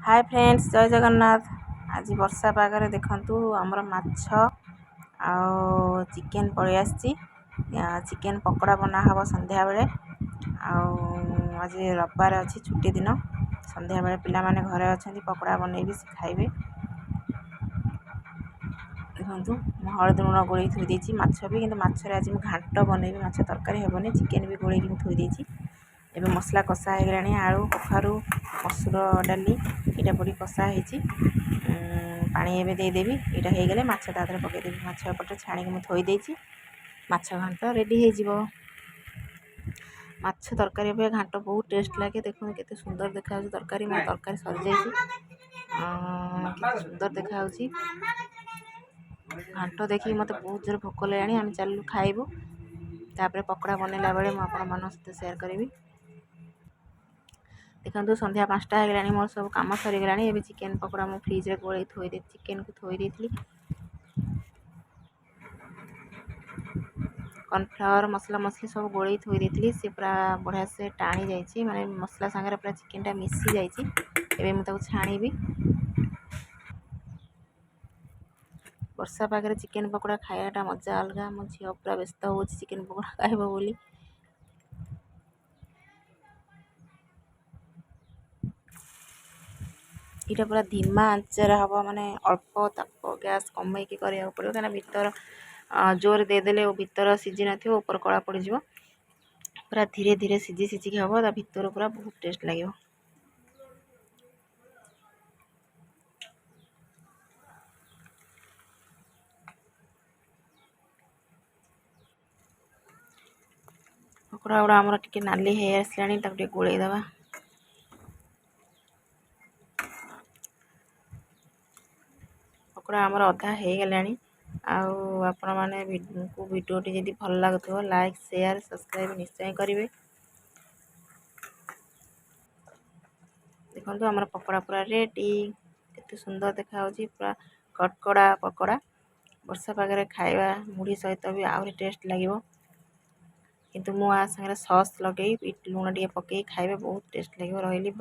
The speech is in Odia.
ହାଏ ଫ୍ରେଣ୍ଡସ୍, ଜୟ ଜଗନ୍ନାଥ। ଆଜି ବର୍ଷା ପାଗରେ ଦେଖନ୍ତୁ ଆମର ମାଛ ଆଉ ଚିକେନ୍ ପଳେଇ ଆସିଛି। ଚିକେନ୍ ପକୋଡ଼ା ବନା ହେବ ସନ୍ଧ୍ୟାବେଳେ। ଆଉ ଆଜି ରବିବାର ଅଛି, ଛୁଟି ଦିନ। ସନ୍ଧ୍ୟାବେଳେ ପିଲାମାନେ ଘରେ ଅଛନ୍ତି, ପକୋଡ଼ା ବନେଇବି, ସେ ଖାଇବେ। ଦେଖନ୍ତୁ, ମୁଁ ହଳଦୀ ଲୁଣ ଗୋଳେଇ ଥୋଇ ଦେଇଛି ମାଛ ବି। କିନ୍ତୁ ମାଛରେ ଆଜି ମୁଁ ଘାଣ୍ଟ ବନେଇବି, ମାଛ ତରକାରୀ ହେବନି। ଚିକେନ୍ ବି ଗୋଳେଇକି ମୁଁ ଥୋଇ ଦେଇଛି। ଏବେ ମସଲା କଷା ହେଇଗଲାଣି। ଆଳୁ, କଖାରୁ, ମସୁର ଡାଲି ଏଇଟା ପଡ଼ି କଷା ହେଇଛି। ପାଣି ଏବେ ଦେଇଦେବି। ଏଇଟା ହେଇଗଲେ ମାଛ ତା ଦେହରେ ପକାଇଦେବି। ମାଛ ଏପଟେ ଛାଣିକି ମୁଁ ଥୋଇ ଦେଇଛି। ମାଛ ଘାଣ୍ଟ ରେଡ଼ି ହେଇଯିବ। ମାଛ ତରକାରୀ ଅପେକ୍ଷା ଘାଣ୍ଟ ବହୁତ ଟେଷ୍ଟ ଲାଗେ। ଦେଖନ୍ତୁ କେତେ ସୁନ୍ଦର ଦେଖାଯାଉଛି ତରକାରୀ। ମୋ ତରକାରୀ ସରିଯାଇଛି। କେତେ ସୁନ୍ଦର ଦେଖାଯାଉଛି ଘାଣ୍ଟ। ଦେଖିକି ମୋତେ ବହୁତ ଜୋରେ ଭୋକ ଲାଗିଲାଣି। ଆମେ ଚାଲିଲୁ ଖାଇବୁ। ତାପରେ ପକୋଡ଼ା ବନେଇଲା ବେଳେ ମୁଁ ଆପଣମାନଙ୍କ ସହିତ ସେୟାର କରିବି। ଦେଖନ୍ତୁ, ସନ୍ଧ୍ୟା 5ଟା ହେଇଗଲାଣି, ମୋର ସବୁ କାମ ସରିଗଲାଣି। ଏବେ ଚିକେନ୍ ପକୋଡ଼ା ମୁଁ ଫ୍ରିଜରେ ଗୋଳେଇ ଥୋଇ ଦେଇ ଚିକେନକୁ ଥୋଇ ଦେଇଥିଲି। କର୍ଣ୍ଣଫ୍ଲାୱାର, ମସଲା ମସଲି ସବୁ ଗୋଳେଇ ଥୋଇ ଦେଇଥିଲି। ସେ ପୁରା ବଢ଼ିଆ ସେ ଟାଣି ଯାଇଛି, ମାନେ ମସଲା ସାଙ୍ଗରେ ପୁରା ଚିକେନଟା ମିଶି ଯାଇଛି। ଏବେ ମୁଁ ତାକୁ ଛାଣିବି। ବର୍ଷା ପାଗରେ ଚିକେନ୍ ପକୋଡ଼ା ଖାଇବାଟା ମଜା ଅଲଗା। ମୋ ଝିଅ ପୁରା ବ୍ୟସ୍ତ ହେଉଛି ଚିକେନ୍ ପକୋଡ଼ା ଖାଇବ ବୋଲି। ଏଇଟା ପୁରା ଧିମା ଆଞ୍ଚରେ ହେବ, ମାନେ ଅଳ୍ପ ତାପ, ଗ୍ୟାସ୍ କମେଇକି କରିବାକୁ ପଡ଼ିବ, କାହିଁକିନା ଭିତର ଜୋରେ ଦେଇଦେଲେ ଭିତର ସିଝି ନଥିବ, ଉପର କଳା ପଡ଼ିଯିବ। ପୁରା ଧୀରେ ଧୀରେ ସିଝି ସିଝିକି ହେବ, ତା ଭିତର ପୁରା ବହୁତ ଟେଷ୍ଟ ଲାଗିବ। ପକୋଡ଼ା ଗୁଡ଼ା ଆମର ଟିକେ ନାଲି ହେଇ ଆସିଲାଣି, ତାକୁ ଟିକେ ଗୋଳେଇ ଦେବା। ପକୋଡ଼ା ଆମର ଅଧା ହେଇଗଲାଣି। ଆଉ ଆପଣମାନେ ଭିଡ଼ିଓଟି ଯଦି ଭଲ ଲାଗୁଥିବ, ଲାଇକ୍, ସେୟାର, ସବସ୍କ୍ରାଇବ୍ ନିଶ୍ଚୟ କରିବେ। ଦେଖନ୍ତୁ, ଆମର ପକୋଡ଼ା ପୁରା ରେଡ଼ି। କେତେ ସୁନ୍ଦର ଦେଖାଯାଉଛି, ପୁରା କଟକଡ଼ା ପକୋଡ଼ା। ବର୍ଷା ପାଗରେ ଖାଇବା ମୁଢ଼ି ସହିତ ବି ଆହୁରି ଟେଷ୍ଟ ଲାଗିବ। କିନ୍ତୁ ମୁଁ ଆ ସାଙ୍ଗରେ ସସ୍ ଲଗେଇ, ଲୁଣ ଟିକେ ପକାଇ ଖାଇବେ, ବହୁତ ଟେଷ୍ଟ ଲାଗିବ। ରହିଲି।